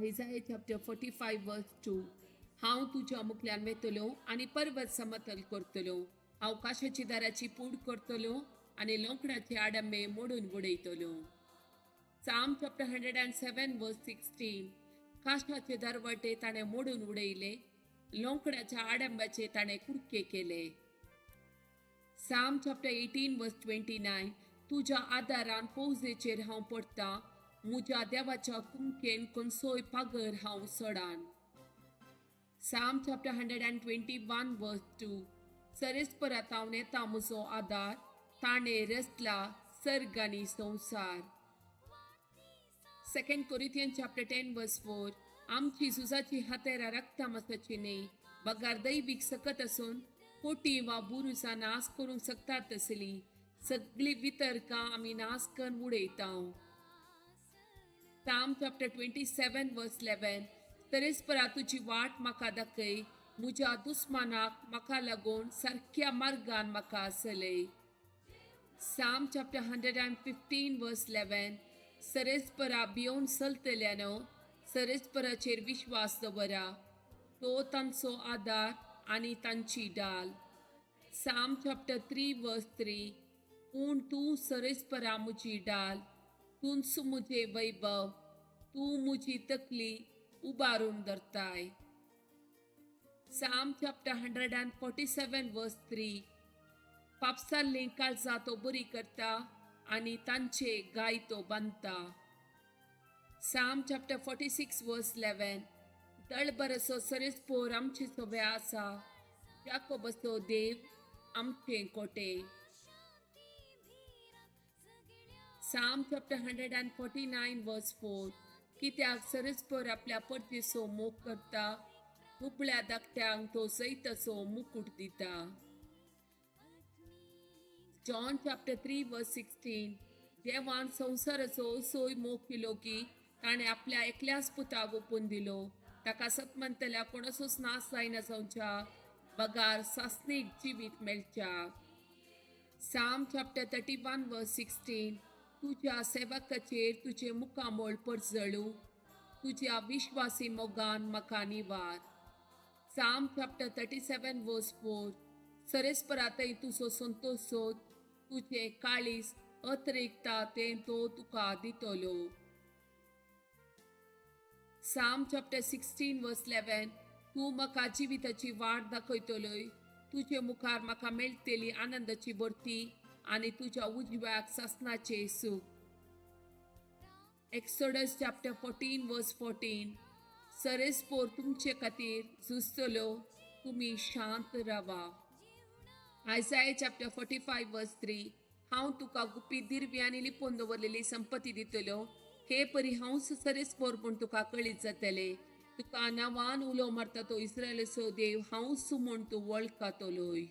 Isaiah chapter 45 verse 2. हांव तुज्या मुखल्यान वेतलो आनी पर्वत समतल करतलो. हांव काशाची दाराची पूड करतलो आनी लोंकडाचे आडंबे मोडून उडयतलो. Psalm chapter 107 verse 16. काशाचे दरवटे ताणें मोडून उडयले, लोंकडाच्या आडंब्याचे ताणें कुडके केले. Psalm chapter 18 verse 29. तुज्या आदारान फौजेचेर हांव पडटा, म्हज्या देवाच्या कुमकेन खंयचोय पागर हांव सोडान. Psalm chapter 121 verse 2. सरेस्परातावन येता म्हजो आदार, ताणें रचला सर्ग आनी संवसार. Second Corinthian chapter 10 verse 4. आमची झुजाची हातेरां रक्तामासाची न्हय, बगार दैवीक सकत आसून कोटी वा बुरुजां नाश करूंक शकतात तसली सगळी वितर्कां आमी नाश करून उडयता. Psalm chapter 27 verse 11. तरेस्परा तुजी वाट म्हाका दाखय, म्हज्या दुस्मानाक म्हाका लागून सारक्या मार्गान म्हाका चलय. Psalm chapter 115 verse 11. सरेस्परा भियोवन चलतल्यानो सरेस्पराचेर विश्वास दवरा, तो तांचो आदार आनी तांची डाल. Psalm chapter 3 verse 3. पूण तूं सरेस्परा म्हजी डाल, तूंच म्हजें वैभव, तूं म्हजी तकली उबारून धरताय. Psalm chapter 147 verse 3. पापसाल्लीं काळजां तो बरी करता आनी तांचे घाय तो बांदता. Psalm chapter 46 verse 11. दळबरसो सरेस्पोर आमचे सोबे आसा, जाकोबसो देव आमचे कोटे. Psalm chapter 149 verse 4. कित्याक सरस्पर आपल्या परतेचो मोग करता, दुबळ्या धाकट्यांक तो जैताचो मुकूट दिता. John chapter 3 verse 16. देवान संवसाराचो असोय मोग केलो की ताणें आपल्या एकल्याच पुताक ओपून दिलो, ताका सतमंतल्या कोणाचोच नाश जायना जावच्या बगार सासणीक जिवीत मेळच्या. Psalm chapter 31 verse 16. तुज्या सेवकाचेर तुजें मुखामळ परजळू, तुज्या विश्वासी मोगान म्हाका निवार. Psalm chapter 37 verse 4. सरेस्परातय तुजो संतोश सोद, तुजें काळीज अतिरेकता तें तो तुका दितलो. Psalm chapter 16 verse 11. तूं म्हाका जिविताची वाट दाखयतलोय, तुजे मुखार म्हाका मेळटली आनंदाची भरती आनी तुज्या उजव्याक सासणाचें सूख. Exodus chapter 14 verse 14. सरेस्पोर तुमचे खातीर झुजतलो, तुमी शांत रावा. Isaiah chapter 45 verse 3. हांव तुका गुपीत दिरवी आनी लिपोवन दवरलेली संपत्ती दितलो, हे परी हांव सरेस्पोर म्हूण तुका कळीत जातले. तुका नांवान उलो मारता तो इस्रायलाचो देव हांवच म्हूण तूं वळखतलोय.